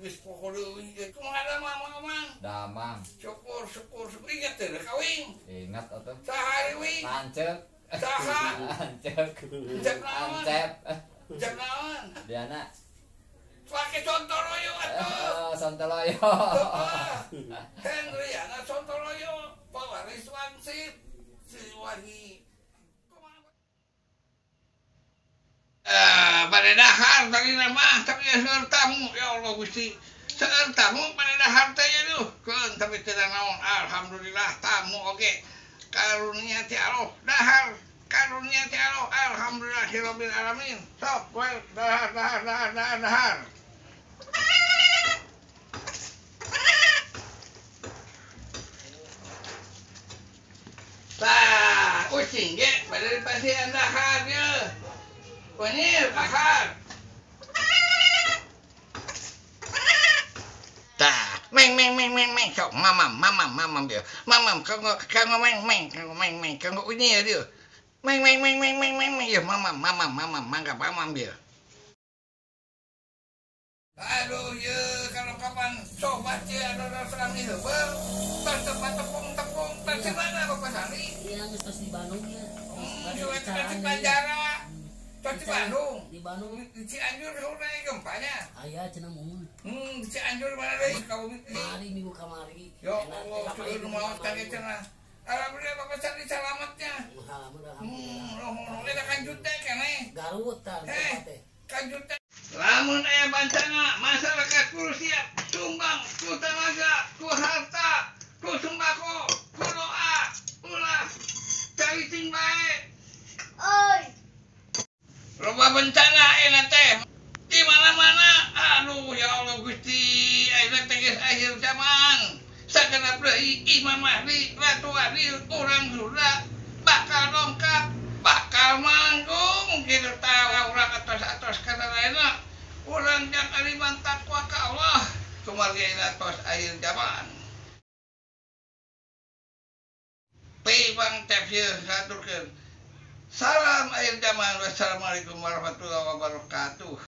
geus poho deui. Kumaha damang, Mang? Damang. Syukur, syukur, syukur. Ingat teh kawin. Ingat atuh. Saha wing? Lanceuk. Saha? Lanceuk. Cek naon? Ancep. Cek naon? Diana. Pake Sontoloyo atuh. Oh, Sontoloyo. Hendriana Sontoloyo, pewaris Wansip Siliwangi. Pada dahar tadi nama, tapi seueur tamu, ya Allah Gusti. Seueur tamu pada dahar teh ya duh. Keun tapi teu naon, alhamdulillah tamu oge. Karunia ti Allah, dahar karunia ti Allah, alhamdulillahirabbil alamin. Sok we dahar dahar dahar dahar dahar. Tah, ucing ge pada dipasihan dahar ye. Penyir, dahar. Tah, meng meng meng meng meng sok mamam mamam mamam dia. Mamam kanggo kanggo meng meng kanggo meng meng kanggo unyir dia. Meng meng meng meng meng meng meng ya mamam mamam mamam mangga mamam dia. Aduh ye kalau kapan sobat ye ada serang ieu heubeul. Tos tempat tepung-tepung tos di mana Bapak Sari? Iya geus tos di Bandung ya. Tos di Banjara. Tos di Bandung. Di Bandung. Di Cianjur udah gempanya. Aya cenah mun. Di Cianjur mana deui ka bumi? Mari minggu kamari. Ya Allah, seueur maot teh cenah. Alhamdulillah Bapak Sari salametnya. Alhamdulillah. Nuhun eta kanjut teh keneh. Garut tah teh. Kanjut teh. Lamun aya bencana, masyarakat kudu siap sumbang ku tenaga, ku harta, ku sembako, ku doa, ulah cari bae. Oi. Loba bencana ayeuna teh di mana-mana. Aduh ya Allah Gusti, ayeuna teh geus akhir zaman. Sagenap deui Imam Mahdi, Ratu Adil, urang Sunda bakal dongkap, bakal manggung kitu tah urang atos-atos kana lainna. Urang jang ariman takwa ka Allah, kumargi ayeuna tos akhir zaman. Pibang tafsir haturkeun. Salam akhir zaman. Wassalamualaikum warahmatullahi wabarakatuh.